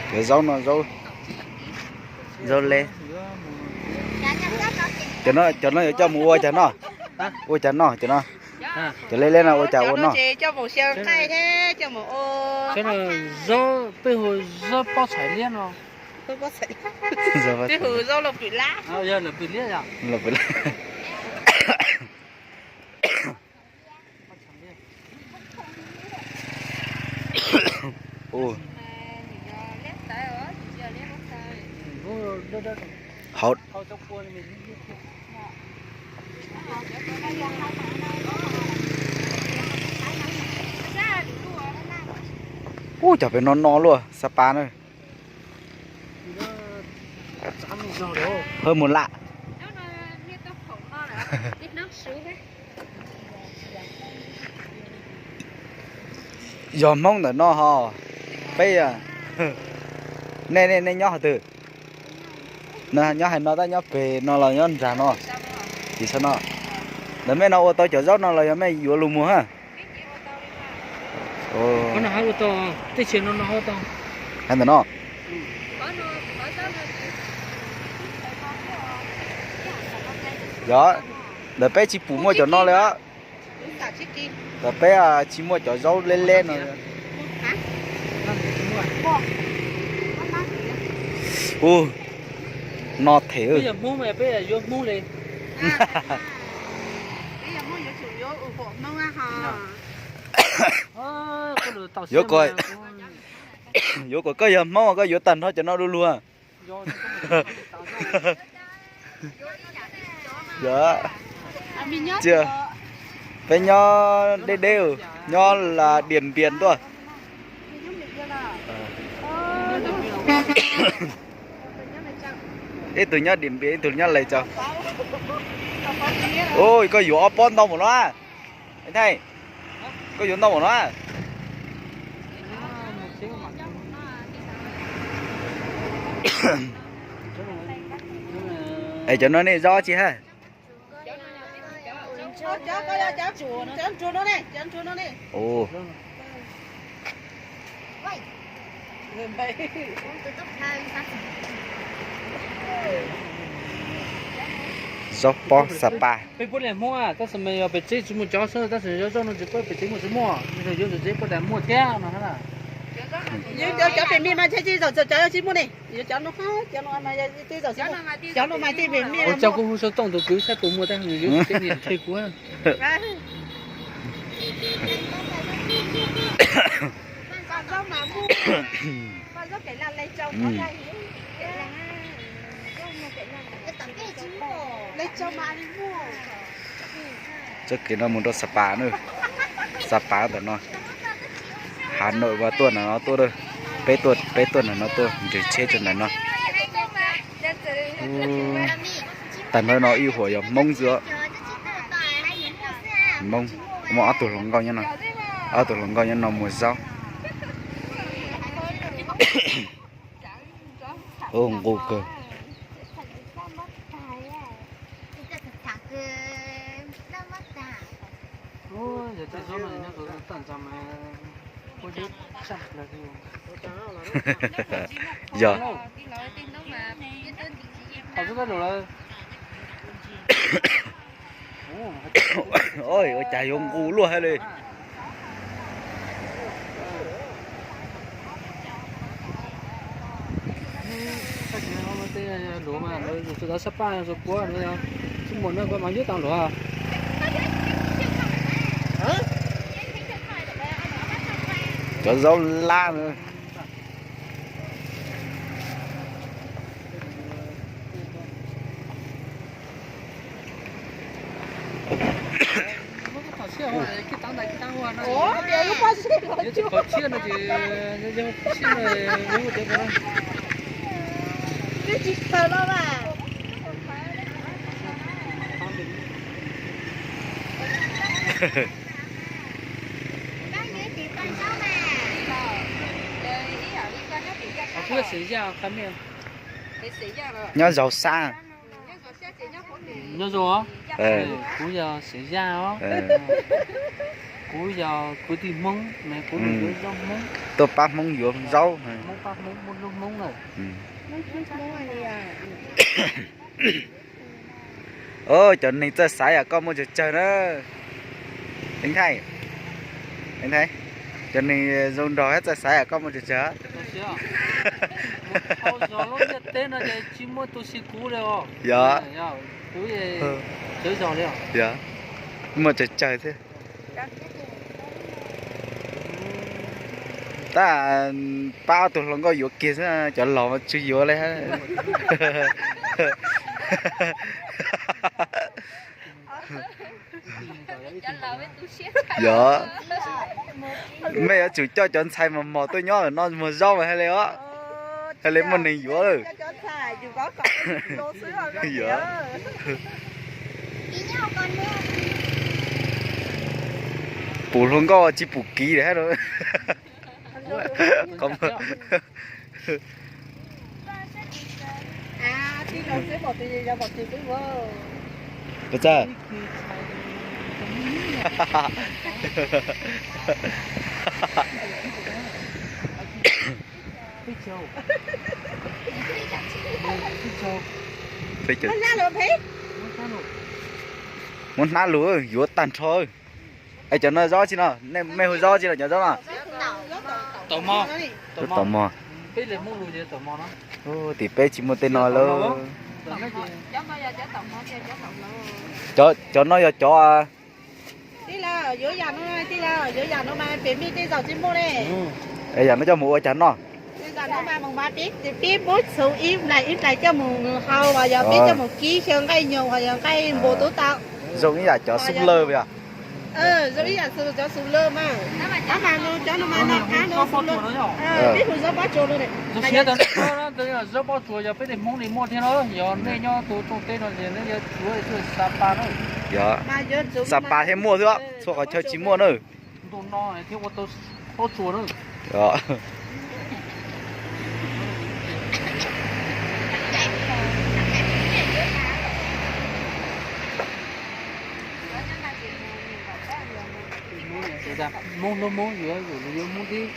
Cov zaub no zaub, zaub le. Cov no yuav coj mus ua cas no? Ua cas no cov no? Cov le le no ua cas ua no? Cov no zaub, peb hu zaub pob txhais liab no. Zaub pob txhais liab. Yog lawm pwm liab. Lawm pwm liab. Hauv, ub, cov pem no no luaj Sapa na. Hawj mus lam. Yog Hmoob ntawm no ho. Peb, nej, nej nyob qhov twg? Nyob hais no tab nyob pem no los nyob nram no? Tim sab no. Ntawm mej no ua tau cov zaub no los yog mej yuav lug muag ha? Hais ntawm no. Yog, ntawm peb tsis pum muaj cov no li os. Ntawm peb tsis muaj cov zaub leb leb no. Ub, no them. Yuav kom, yuav kom koj yog Hmoob koj yuav tag nrho cov no du lug. Yog, peb nyob deb deb, nyob Las Dias Npias tuaj. Ib tug nyob Dias Npias, ib tug nyob Lais Tsaus. Ub, koj yuav ob pob ntau npaum no a? Thaij, koj yuav ntau npaum no a? Es cov no nej zaub tsi hab? Zaub pob Sapa. Peb puab daim Hmoob tab sis mas yog pem tsev tsis muaj cov xwb, tab sis yog zaub no tsis pub pem tsev muaj tsis muaj, yog yuav tsev puab daim muaj thiab no. Cov pem mej mas tsis zaum, cov tsis muaj ne, yuav cov no, cov no mas tej zaum, cov no mas tej pem mej. Ua cas kuv hu xov tooj tus kwv saib puas muaj tab sis yuav tsev niam qhia kuv. Txoj kev no mus rau Sapa na, Sapa ntawm no, Hà Nội mas tuaj ntawm no tuaj, peb tuaj, peb tuaj ntawm no tuaj nres tsheb rau ntawm no. Tag nrho no ib huam yog Hmoob xwb. Hmoob, muaj ob tug hluas nkauj nyob no, ob tug hluas nkauj nyob no muag zaub. Ub, nqus kawg. Yog. Ua cas yuav nqus luaj hab li. Luav mas, sab paj kuav, tsis muaj no koj mas yuav tau luav. Cov zaub lab na. Nyob Zaug Xab. Nyob Zaug os. Kuv yog Xeem Zaj os. Kuv yog kwv tij Hmoob, kuv yuav zaub Hmoob. Tuaj pab Hmoob yuav zaub. Hmoob pab Hmoob, muaj hlub Hmoob na. Cov neeg txawj xaiv yam koj muaj tsawg tsawg na. Teev Thaij, Teev Thaij, cov neeg zoo nraug thiab txawj xaiv yam koj muaj tsawg tsawg. Yog, yog, muaj tsawg tsawg thiab. Tab pab ob tug hluas nkauj yuav kiag xwb, cov laus mas tsis yuav li. Yog, mej yuav tsum coj cov ntxhais mos mos tuaj nyob no muag zaub mas hais li os. Hais li muaj neeg yuav lawm. Pum hluas nkauj tsis pum kiv li hab. Pes tsawg? Muab hnab lug, yuav tag nrho. Es cov no zaub tsi no, mej hu zaub tsi no cov zaub no? Zaub taum mog. Tim peb tsis muaj tej no lawm. Cov no yog cov, yam no coj mus ua cas noj? Peb muab txhuv ib nplais ib nplais coj mus hau, yog peb coj mus kib xyaw nqaij nyoos, yog nqaij npua tub tau. Zoo ib yam cov xub lawj yog. Peb hu zaub pob tsuas, zaub pob tsuas yog peb tej Hmoob li muaj thiab no, yog nej nyob tus tsoom teb no ces nej yuav tsuav tuaj Xa Pas na. Xa Pas thiaj muaj xwb, txhua qhov chaw tsis muaj na. Ntu no thiaj ua tau pob tsuas na. Hmoob hlub Hmoob, yuav yus yuav Hmoob tib.